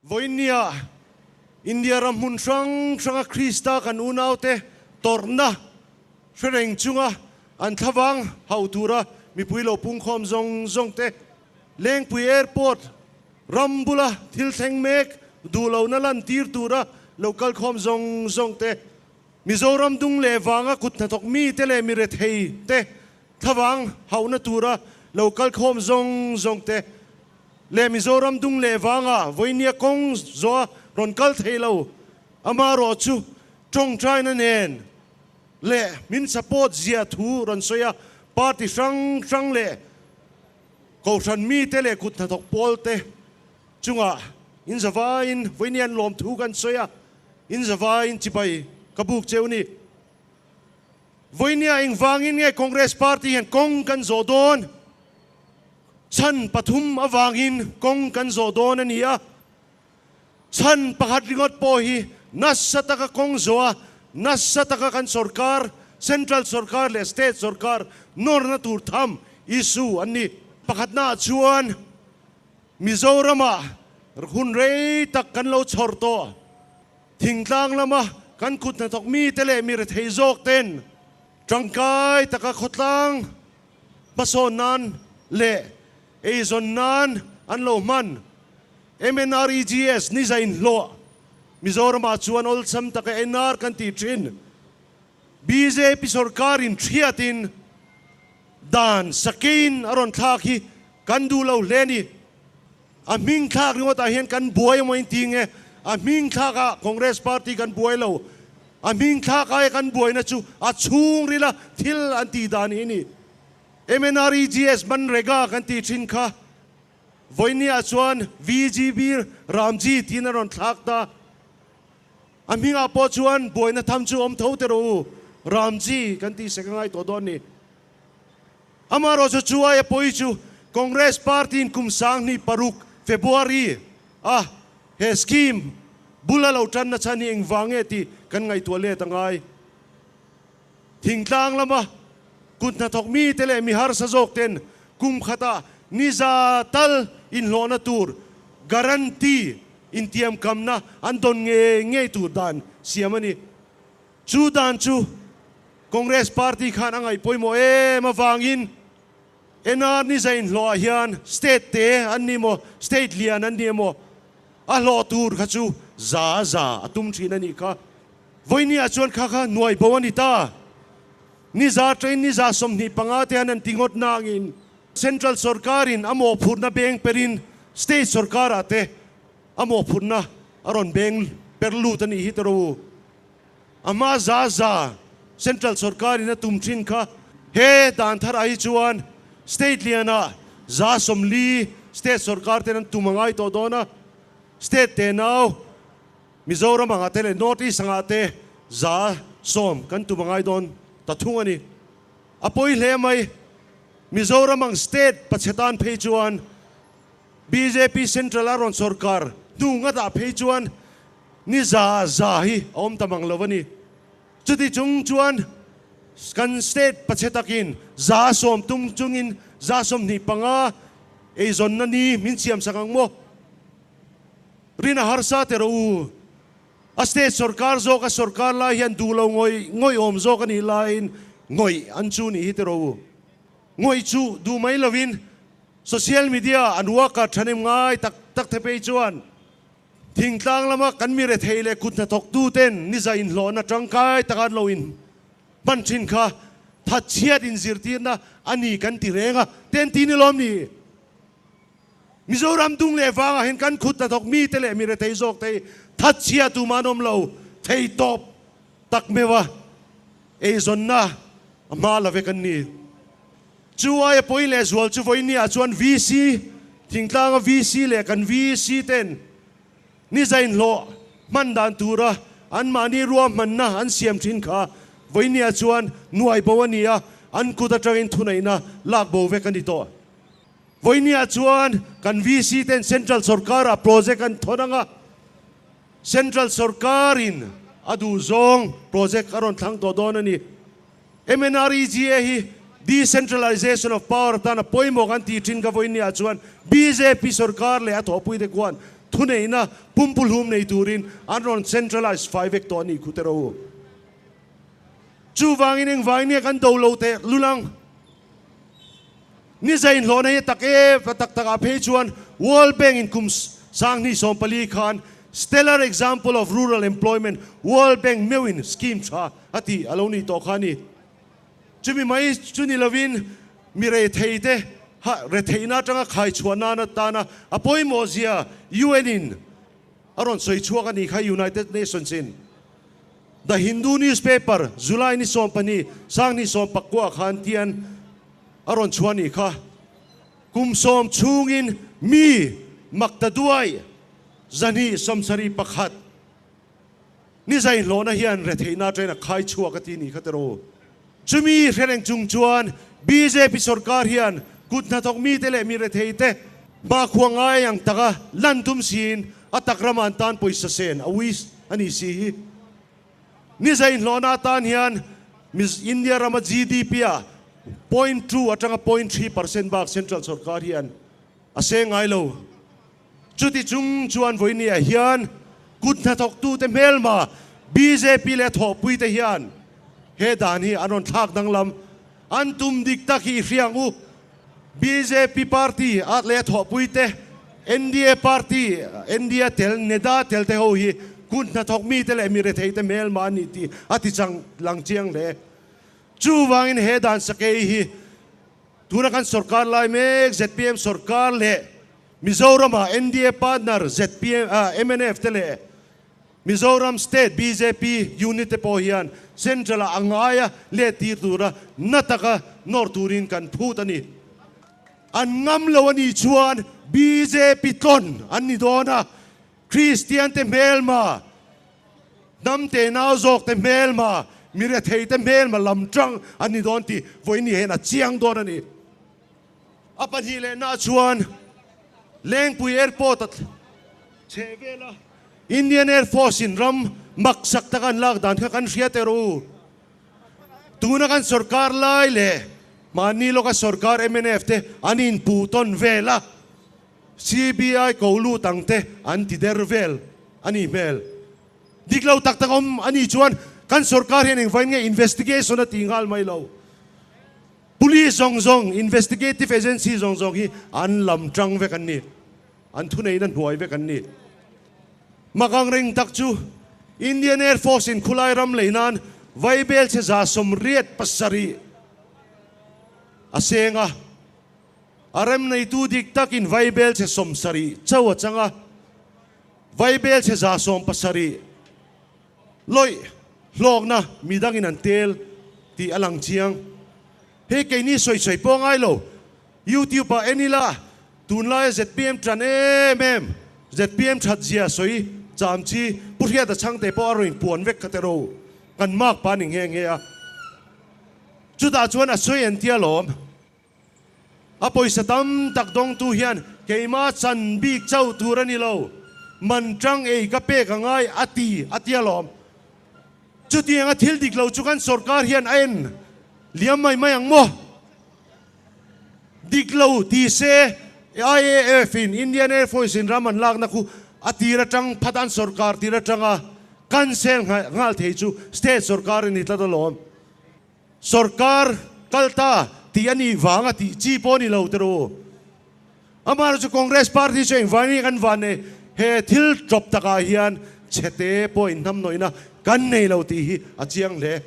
Vawinia India ram hmun hrang hranga Krista kan unaute tawrhna hre reng chunga an thlavang hauh tura mipui lo pungkhawm zawng zawng te, Lengpui Airport ram bula thil thleng mek duh lohna lantir tura lo kalkhawm zawng zawng te, Mizoram dung leh vanga kut hnathawk mite leh mi rethei te thlavang hauhna tura lo kalkhawm zawng zawng te leh Mizoram dung leh vanga vawinia kawng zawha rawn kal thei lo amarawh chu tawngtaina nen leh min support zia thu rawn sawi a, party hrang hrang leh kohhran mite leh kut hnathawk pawl te chungah inzavaiin vawinia an lawmthu kan sawi a. In zavaiin chibai ka buk cheu ni. Vawinia engvangin nge Congress Party hian kawng kan zawh dawn? Chhan pathum avangin kawng kan zawh dawn a ni a. Chhan pakhat ringawt pawh hi nasa taka kawng zawh a, nasa taka kan sorkar, Central sorkar leh State sorkar nawrna tur tham issue an ni. Pakhatnaah chuan Mizoramah hun rei tak kan lo chhawr tawh. Thingtlang lama kan kut hnathawk mite leh mi rethei zawk ten tangkai taka khawtlang hmasawn nan leh eizawn nan an lo hman. MNREGS ni zain hlawh Mizoramah chuan awlsam taka NR kan tih thin. Bjp sorkarin thiatin dan sakein a rawn thlak hi Kan duh lo hle a ni. A hming thlak ringawtah hian kan buai emaw in ti nge? A hming thlakah Congress party kan buai lo. A hming thlak aia kan buaina chu a chhungrila thil an tih dan hi a ni. MNREGS Manrega kan tih thin kha vawinia chuan VGB Ramji tiin a rawn thlak ta. A hmingah pawh chuan buaina tham chu awm tho teh rawh u, Ramji kan tih sek a ngai tawh dawn a ni. Amaherawhchu chu aia pawi chu Congress party in kum 2006 February a he scheme bul a lo tan na chhan hi engvang nge tih kan ngaihtuah let a ngai. Thingtlang lama kut hnathawk mite leh mi harsa zawk ten kum khatah ni za tal inhlawhna tur guarantee intiamkamna an dawn ngei ngei tur dan siam a ni. Chu dan chu Congress party khan a ngaih pawimawh em avangin NR ni zain hlawhah hian state te an ni maw, state lian an ni emaw a hlawh tur kha chu za a za a tum thin a nih kha. Vawinia chuan kha kha nuai bo a ni ta. Ni za train ni za 25 te han an ti ngawt nangin Central sorkarin a mawhphurhna beng perin state sorkarah te a mawhphurhna a rawn beng per lut a nih hi tawh u. A hma za za Central sorkar in a tum thin kha he dan thar ah hi chuan State lian ah za 40 State sorkar ten an tum a ngai tawh dawn a, State te nau Mizoram ang ah te leh North East ang ah te 10% kan tum a ngai dawn ta thung a ni. A pawi hle mai Mizoram ang State pachhe tan phei chuan bjp Central a rawn sorkar hnu ngat ah phei chuan Ni za za hi a awm ta mang lo a ni. Chuti chung chuan kan state pachhe takin 10% tum chungin 25% eizawnna ni min siam sak ang maw? Rin a harsa teh rawh u. A state sorkar zawk a sorkar lai hian duh lo ngawih ngawih awm zawk a nih laiin ngawih an chu nih hi teh rawh u. Ngawih chu duh mai lovin social media an worker thahnem ngai tak tak the phei chuan Thingtlang lama kan mi rethei leh kut hnathawktu ten ni za inhlawhna tangkai taka an lo in hman thin kha thatchhiat inzirtirna a ni kan ti reng a, ten ti ni lawm ni? Mizoram dung leh vangah hian kan kut hnathawk mite leh mi rethei zawk te hi thatchhia tumah an awm lo thei tawp tak meuh a, eizawnna a hma la vek an ni. Chu aia pawi leh zual chu vawinia chuan VC, thingtlanga VC leh kan VC ten ni zainhlawh hman dan tura anmahni ruahmanna an siam thin kha vawinia chuan nuai bo a ni a, an kut atangin thuneihna lak bo vek a ni tawh. Vawinia chuan kan VC ten Central sorkar-ah project an thawn ang a, Central sorkarin a duh zawng project a rawn thlang tawh dawn a ni. MNREGA hi decentralization of power atana pawimawh kan tih thin ka vawiin niah chuan bjp sorkar leh a thawhpuite khuan thuneihna pumpulhum nei turin an rawn centralize fai vek tawh a nih khu te ro. Chuvangin engvangin nge kan do lo teh lulang? Ni zain hlawhna hi a tak e, a tak takah phei chuan World Bank in kum 2014 khan Stellar Example of Rural Employment World Bank meuhin scheme tha a tih a lo nih tawh kha a ni. Chumi mai chu ni lovin mi rethei te ha retheihna atanga khai chhuah nan atana a pawimawh zia UN in a rawn sawi chhuak a nih kha United Nations in. The Hindu newspaper July ni 12 2019 khan tian a rawn chhuah nih kha. Kum sawm chhungin mi makta duai 271 ni zai hlawhna hian retheihna atangin a khai chhuak a ti nih kha tiraw. Chumi hrereng chung chuan bjp sorkar hian kut hnathawk mite leh mi retheite hmakhua ngai ang taka lan tum siin a tak rama an tan pawisa sen a ui a ni si hi. Ni zai hlawhna atan hian India rama GDP ah 0.2 atanga 0.3% bak central sorkar hian a seng ngai lo. Chuti chung chuan vawinia hian kut hnathawktute hmelma bjp leh thawhpuite hian he dan hi an rawn thlak danglam. An tum dik tak hi i hria ang u. Bjp party a leh thawhpuite, NDA party, NDA tel, NEDA tel te ho hi kut hnathawk mite leh mi retheite hmelma an nih tih a ti chang lang chiang hle. Chuvangin he dan sakei hi tuna kan sorkar lai mek zpm sorkar leh Mizorama NDA partner zpm, mnf te leh Mizoram State bjp unit te pawh hian Central ah a ngaia let tir tura na taka nawr turin kan phut a ni. An ngam lo a nih chuan bjp tlawn an ni dawn a, Kristian te hmelma, hnam te nau zawk te hmelma, mi rethei te hmelma lam tang an ni dawn tih vawiin hian a chiang dawn a ni. A pahnih leh na chuan Lengpui Airport a chhe vel a, Indian Air Force in ram maksak taka an lak dan kha kan hria teh rawh u. Tuna kan sorkar lai leh mahni lawka sorkar mnf te an inpuh tawn vel a, CBI ko lut ang te an ti der vel a nih hmel. Dik lo tak tak awm a nih chuan kan sorkar hian engvain nge investigation a tih nghal mai lo. Police zawng zawng, investigative agency zawng zawng hi an lam tang vek an ni. An thuneihna hnuai vek an ni. Mak ang reng tak chu Indian Air Force in khulai ram lei nan vaibel che 87 a seng a. A rem neitu dik takin vaibel che 70 chauh a chang a. Vaibel che 170 Lawih hlawkna midangin an tel tih a lang chiang. Hei keini sawi sawi pawh ngai lo. YouTube ah en ila tunlaia zpm tan em em, zpm that zia sawi cham chi Pu Hriata Chhangte pawh a rawn inpuan vek kha tero. Kan mark pa ni nghe nghe a. Chutah chuan a sawi an tia lawm. A pawisa tam tak dawngtu hian keimah chan bik chauh tur a ni lo, man tang ei ka pek a ngai a ti a ti alawm. Chutianga thil dik lo chu kan sorkar hian a en liam mai mai ang maw? Dik lo ti se IAF in, Indian Air Force in ram an lakna khu a tir atang phat an sorkar tir atanga cancel nghal thei chu state sorkar a ni tlat alawm. Sorkar kal ta tih a nih vang a tih chi pawh a ni lo tiraw. Amaherawhchu chu Congress party chu engvang nge kan van nei he thil tawp takah hian chhete pawh inhnamhnawihna kan nei lo tih hi a chiang hle.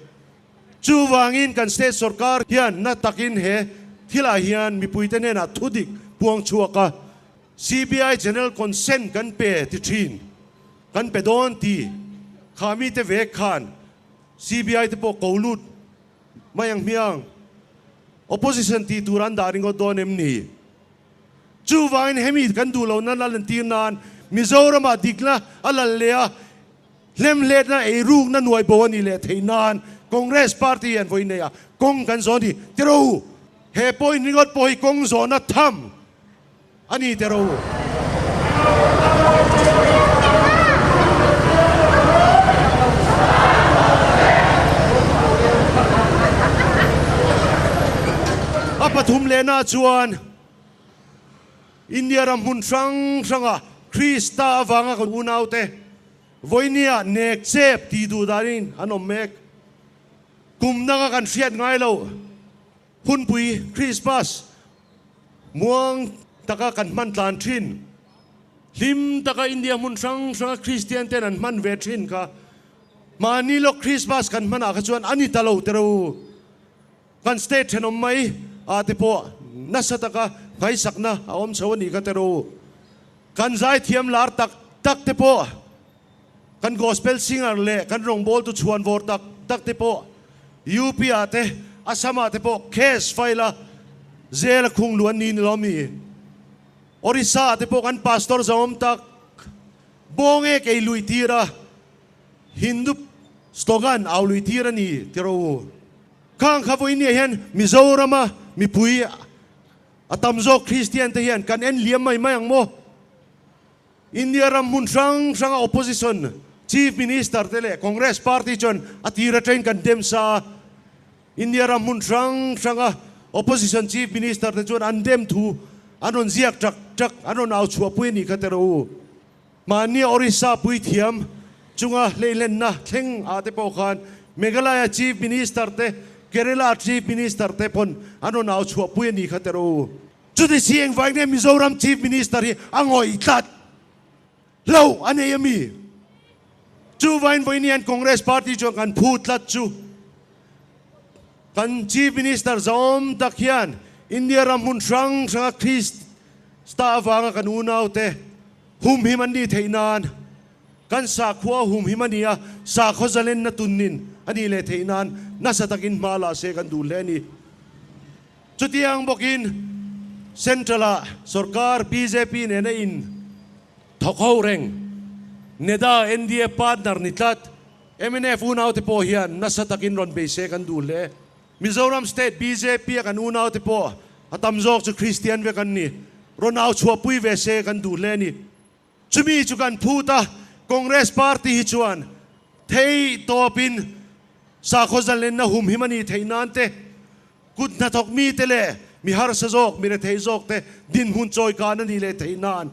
Chuvangin kan state sorkar hian na takin he thilah hian mipuite hnenah thudik puang chhuak a, CBI General Consent kan pe ti thin, kan pe dawn ti kha mite vek khan CBI te pawh ko lut mai ang hmiang. Opposition tih tur an dah ringawt dawn em ni? Chuvangin hemi kan duh lohna la lantir nan Mizoramah dikna a lal leh a, hlemhletna eirukna nuai bo a nih leh theih nan Congress party hian vawiin nei a kawng kan zawn hi tiraw u. He point ringawt pawh hi kawng zawhna tham A ni teh ro. A pathum lehna chuan India ram hmun hrang hranga. Krista avanga kan unaute vawinia nek chep tih duh danin an awm mek. Kum danga kan hriat ngai lo hunpui Krismas muang taka kan hman tlan thin. Hlim taka India hmun hrang hranga Kristian ten an hman ve thin kha mahni lawk Krismas kan hmanah kha chuan a ni ta lo tero u. Kan state thenawm mai ah te pawh nasa taka nghaisakna a awm chho a nih kha tero u. Kan zaithiam lar tak tak te pawh, kan gospel singer leh kan rawngbawltu chhuan vawr tak tak te pawh UP ah te, Assam ah te pawh case file a jail a khung luh an ni ni lo mi? Orissa ah te pawh kan pastor zawm tak Bawnge kei lui tir a Hindu slogan au lui tir a ni ti rawh u. Khang kha vawinia hian Mizorama mipui a tam zawk Kristian te hian kan en liam mai mai ang maw? India ram hmun hrang hranga opposition Chief Minister te leh Congress party chuan a tir atangin kan dem sa a, India ram hmun hrang hranga opposition Chief Minister te chuan an dem thu an rawn ziak ṭak ṭak, an rawn au chhuahpui a nih kha teh rawh u. Mahnia Orissa puithiam chunga hleihlenna thleng ah te pawh khan Meghalaya Chief Minister te, Kerala Chief Minister te pawn an rawn au chhuahpui a nih kha teh rawh u. Chuti si engvai nge Mizoram Chief Minister hi a ngawih tlat lo a nei a mi? Chuvain vawiin hian Congress Party chuan kan phu tlat chu kan Chief Minister zawm tak hian India ram hmun hrang hranga Krista avanga kan unaute humhim an nih theih nan kan sakhua humhim a ni a, sakhaw zalenna tunnin a nih leh theih nan nasa takin hma la se kan duh hle a ni. Chutiang bawkin Central-ah sorkar bjp nena in thawk ho reng, NEDA, NDA partner ni tlat, mnf unaute pawh hian nasa takin rawn bei se kan duh hle. Mizoram State bjp a kan unaute pawh a tam zawk chu Kristian vek an ni, rawn au chhuahpui ve se kan duh hle a ni. Chumi chu kan phut a, Congress party hi chuan thei tawpin sakhaw zalenna humhim a nih theih nan te, kut hnathawk mite leh mi harsa zawk, mi rethei zawk te dinhmun chawikan a nih leh theih nan,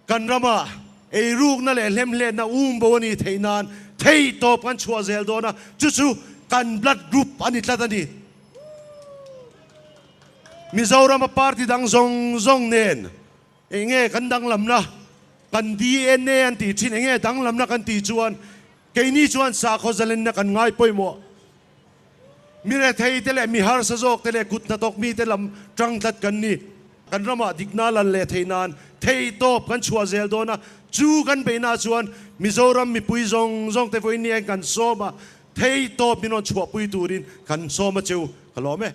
kan rama eirukna leh hlemhletna um bo a nih theih nan thei tawp kan chhuah zel dawn a, chu chu kan blood group a ni tlat a ni. Mizorama party dang zawng zawng nen Enge kan danglamna, kan DNA an tih thin, enge danglamna kan tih chuan keini chuan sakhaw zalenna kan ngai pawimawh. Mi rethei te leh mi harsa zawk te leh kut hnathawk mi te lam tang tlat kan ni. Kan ramah dikna lal leh thei nan theihtawp kan chhuah zel dawn a, chu kan beihna chuan Mizoram mipui zawng zawng te vawiin ni hian kan sawm a, theihtawp min rawn chhuahpui turin kan sawm a cheu ka lawm e.